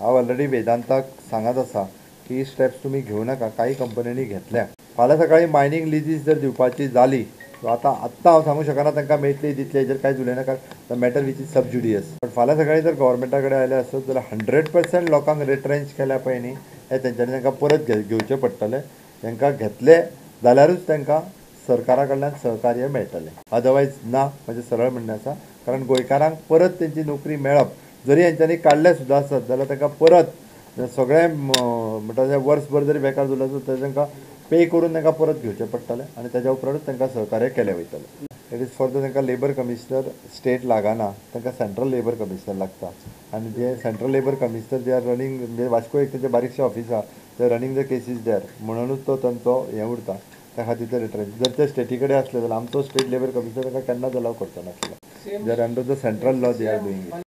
हांव ऑलरेडी वेदांताक सांगत आसा की स्टेप्स तुमी घेवं नाका. कांय कंपन्यांनी घेतल्या. फाल्यां सकाळीं मायनींग लिजीस जर दिवपाची जाली आतां आत्तां हांव सांगूंक शकना तांकां मेळटली दितली, हेजेर कांयच उलयना, the matter which is sub judice. But फाल्यां सकाळीं जर गव्हर्मेंटा कडेन आयले आसत जाल्यार 100% लोकांक रिट्रेंच केल्या पळय न्ही, हे तेंच्यांनी तांकां परत घेवचें पडटलें. तांकां घेतले जाल्यारूच तांकां सरकारा कडल्यान सहकार्य मेळटलें, अदरवायज ना. म्हजें सरळ म्हणणें आसा, कारण गोंयकारांक परत तेंची नोकरी मेळप जरी हेंच्यांनी काडले सुद्दां आसत जाल्यार तांकां परत सगळें म्हणटा ते वर्सभर जरी बेकार उरले आसत तर तांकां पे करून तांकां परत घेवचें पडटलें आनी ताज्या उपरांतूच तांकां सहकार्य केलें वयतलें. It is for the तांकां लेबर कमिशनर स्टेट लागना, तांकां सेंट्रल लेबर कमिशनर लागता. आनी जे सेंट्रल लेबर कमिशनर जे are running, म्हणजे वास्को एक तेंचें बारीकशें ऑफिस आहा, ते रनींग the cases there, म्हणुनूच तो तांचो हें उरता. त्या खातीर ते रिट्रेंच जर ते स्टेटी कडेन आसले जाल्यार आमचो स्टेट लेबर कमिशनर तांकां केन्नाच अलाव करचो नासलो. They are under the central law they are doing it.